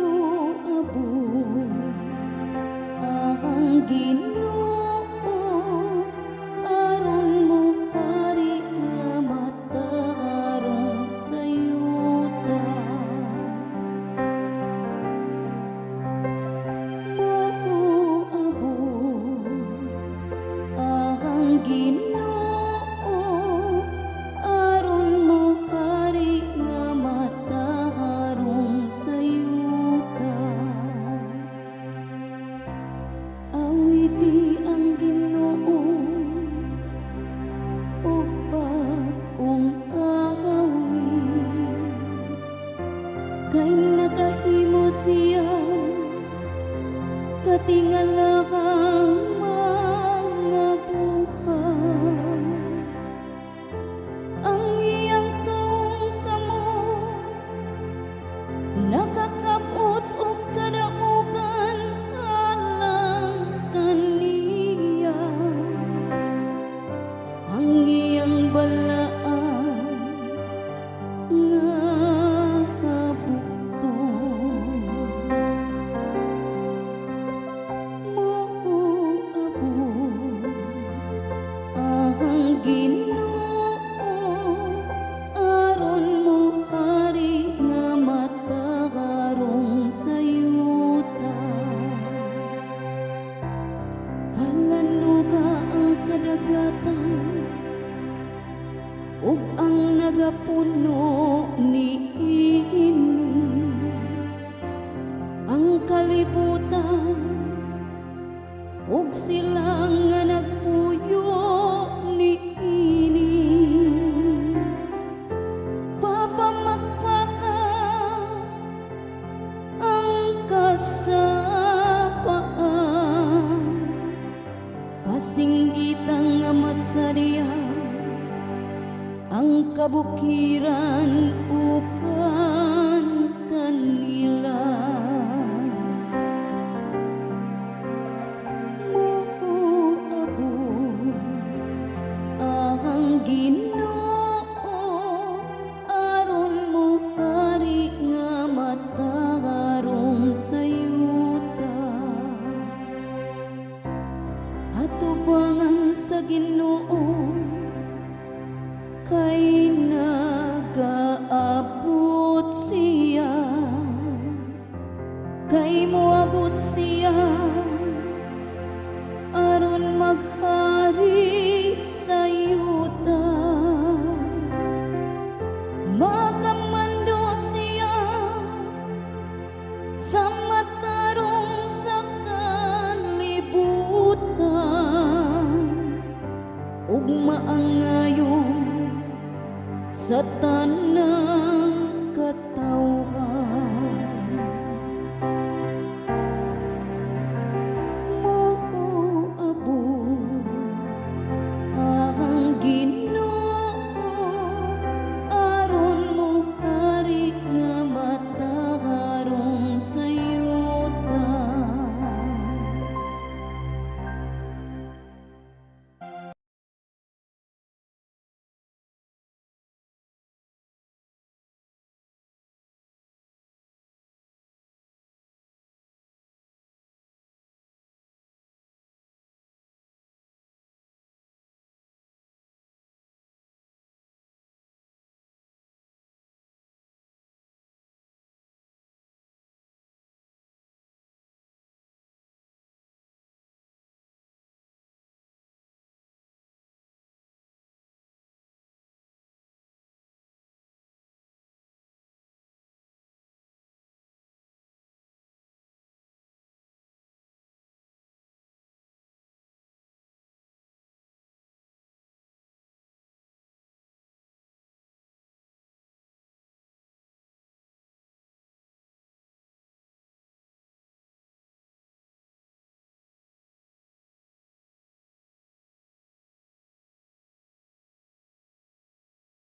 Moabot ang Ginoo aron mohari nga matarong sa yuta. Moabot ang Ginoo aron mohari nga matarong sa yuta. Awiti ang Ginoo og bag-ong awit, kay nakahimo siya katingalahang mga buhat. Ang iyang tuong kamot nakakab-ot og kadaugan alang kaniya. Ang iyang balaan nga bukton. Moabot ang Ginoo aron mohari nga matarong sa yuta. Palanuga ang kadagatan ug ang nagapuno niini, ang kalibutan ug sila nga nagpuyo niini. Papamakpaka ang kasapaan, pasinggitan nga masadya ang kabukiran uban kanila. Moabot ang Ginoo aron mohari nga matarong sa yuta. Atubangan sa Ginoo kay nagaabot siya, kay moabot siya aron maghari sa yuta. Makamando siya sa matarong sa kalibutan ug maangayo sa tanang